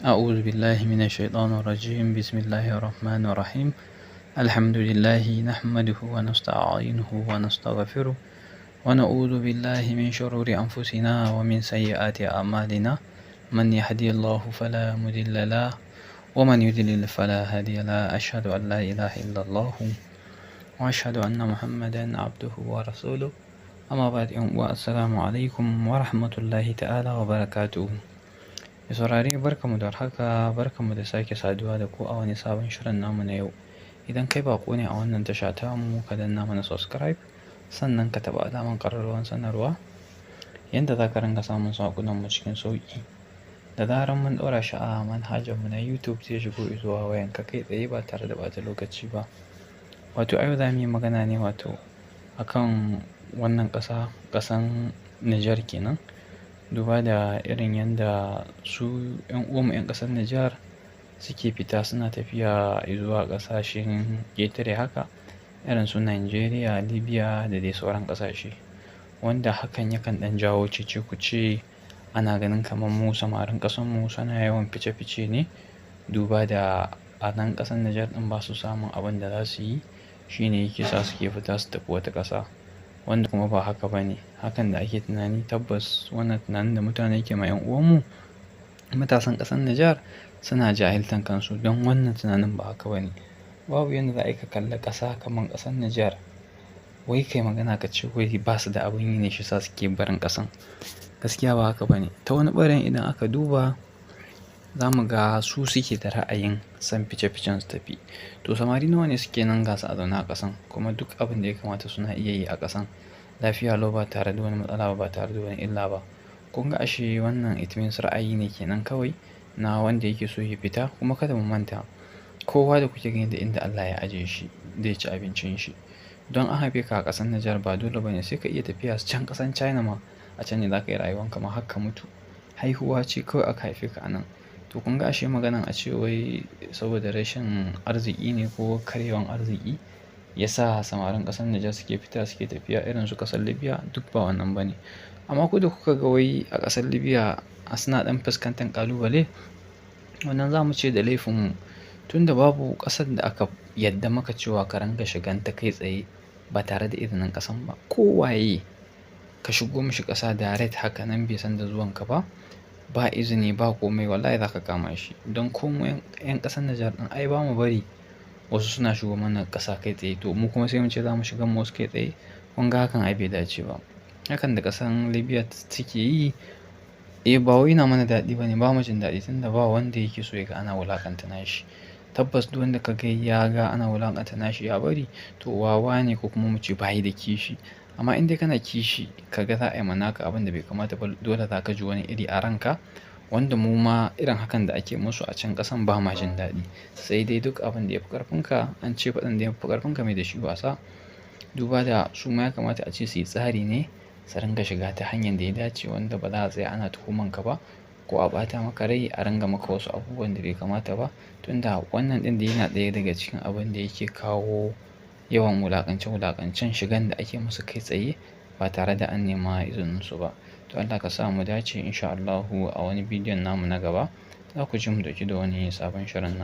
أعوذ بالله من الشيطان الرجيم. بسم الله الرحمن الرحيم. الحمد لله نحمده ونستعينه ونستغفره ونعوذ بالله من شرور أنفسنا ومن سيئات أعمالنا. من يهدي الله فلا مضل له ومن يضلل فلا هادي له. أشهد أن لا إله إلا الله وأشهد أن محمدا عبده ورسوله. أما بعد، السلام عليكم ورحمة الله تعالى وبركاته. Mai saurare, barkanmu da warhaka, barkanmu da sake saduwa da ku a wani sabon shirin namu na yau. Idan kai baƙo ne a wannan tasha tamu, ka danna mana subscribe, sannan ka taɓa alamar ƙararrawar sanarwa yanda za ka ringa samun saƙonanmu cikin sauƙi. Da zarar mun ɗaura shi a manhajarmu na YouTube, zai shigo zuwa wayanka kai tsaye ba tare da ɓata lokaci ba. Wato a yau za mu yi magana ne wato akan wannan ƙasa, ƙasan Nijar kenan. Duba da irin yanda su 'yan uwanmu 'yan ƙasar Nijar suke fita suna tafiya zuwa ƙasashen ƙetare haka, irin su Nigeria, Libya da dai sauran ƙasashe. Wanda hakan yakan ɗan jawo cece-kuce, ana ganin kamar mu samarin ƙasanmu suna yawan fice-fice ne, duba da a nan ƙasar Nijar ɗin ba su samun abin da za su yi, shine yake sa suke fita su tafi wata ƙasa. Wanda kuma ba haka ba ne. Hakan da ake tunani, tabbas wannan tunanin da mutane ke ma 'yan uwanmu matasan ƙasar Nijar, suna jahiltan kansu, don wannan tunanin ba haka ba ne. Babu yanda za a yi ka kalli ƙasa kamar ƙasar Nijar, wai kai magana ka ce wai ba su da abin yi ne shi sa suke barin ƙasan. Gaskiya ba haka ba ne. Ta wani ɓarayin idan aka duba, za mu ga su suke da ra'ayin son fice-ficen su tafi. To, samari nawa ne suke nan gasu a zaune a ƙasan, kuma duk abin da ya kamata suna iya yi a ƙasan lafiya lau ba tare da wani matsala ba, ba tare da wani illa ba. Kun ga ashe wannan it means ra'ayi ne kenan kawai na wanda yake so ya fita. Kuma kada mu manta, kowa da kuke gani da inda Allah ya ajiye shi zai ci abincin shi. Don an haife ka a ƙasar Nijar ba dole ba ne sai ka iya tafiya can ƙasan China ma, a can ne za ka yi rayuwan ka ma har ka mutu. Haihuwa ce kawai aka haife ka a nan. To, kun ga ashe maganan a ce wai saboda rashin arziki ne ko karyewan arziki ya sa samarin ƙasar Nijar suke fita suke tafiya irin su ƙasar Libya, duk ba wannan ba ne. Amma ku da kuka ga wai a ƙasar Libya suna ɗan fuskantar ƙalubale, wannan za mu ce da laifin mu. Tunda babu ƙasar da aka yadda maka cewa ka ringa shiganta kai tsaye ba tare da izinin ƙasan ba. Ko waye ka shigo mishi ƙasa direct haka nan bai san da zuwan ka ba, ba izini ba komai, wallahi za ka kama shi. Don ko mu 'yan ƙasar Nijar ɗin ai ba mu bari wasu suna shigo mana ƙasa kai tsaye. To, mu kuma sai mu ce za mu shiga ma wasu kai tsaye. Kun ga hakan ai bai dace ba. Hakan da ƙasar Libya suke yi, eh, ba wai yana mana daɗi ba ne, ba mu jin daɗi, tunda ba wanda yake so ya ga ana wulaƙanta nashi. Tabbas, duk wanda ka ga ya ga ana wulaƙanta nashi ya bari, to wawa ne ko kuma mu ce bayi da kishi. Amma in dai kana kishi, ka ga za a yi ma naka abin da bai kamata ba, dole za ka ji wani iri a ranka. Wanda mu ma irin hakan da ake musu a can ƙasan ba ma jin daɗi. Sai dai duk abin da ya fi ƙarfinka, an ce faɗan da ya fi ƙarfinka mai da shi wasa. Duba da su ma ya kamata a ce su yi tsari ne su ringa shiga ta hanyar da ya dace, wanda ba za a tsaya ana tuhuman ka ba ko a ɓata maka rai, a ringa maka wasu abubuwan da bai kamata ba. Tunda wannan ɗin dai yana ɗaya daga cikin abin da yake kawo yawan wulaƙance-wulaƙancen shigan da ake musu kai tsaye ba tare da an nema izininsu ba. To, Allah ka sa mu dace. In sha Allahu, a wani bidiyon namu na gaba za ku ji mu ɗauke da wani sabon shirin na.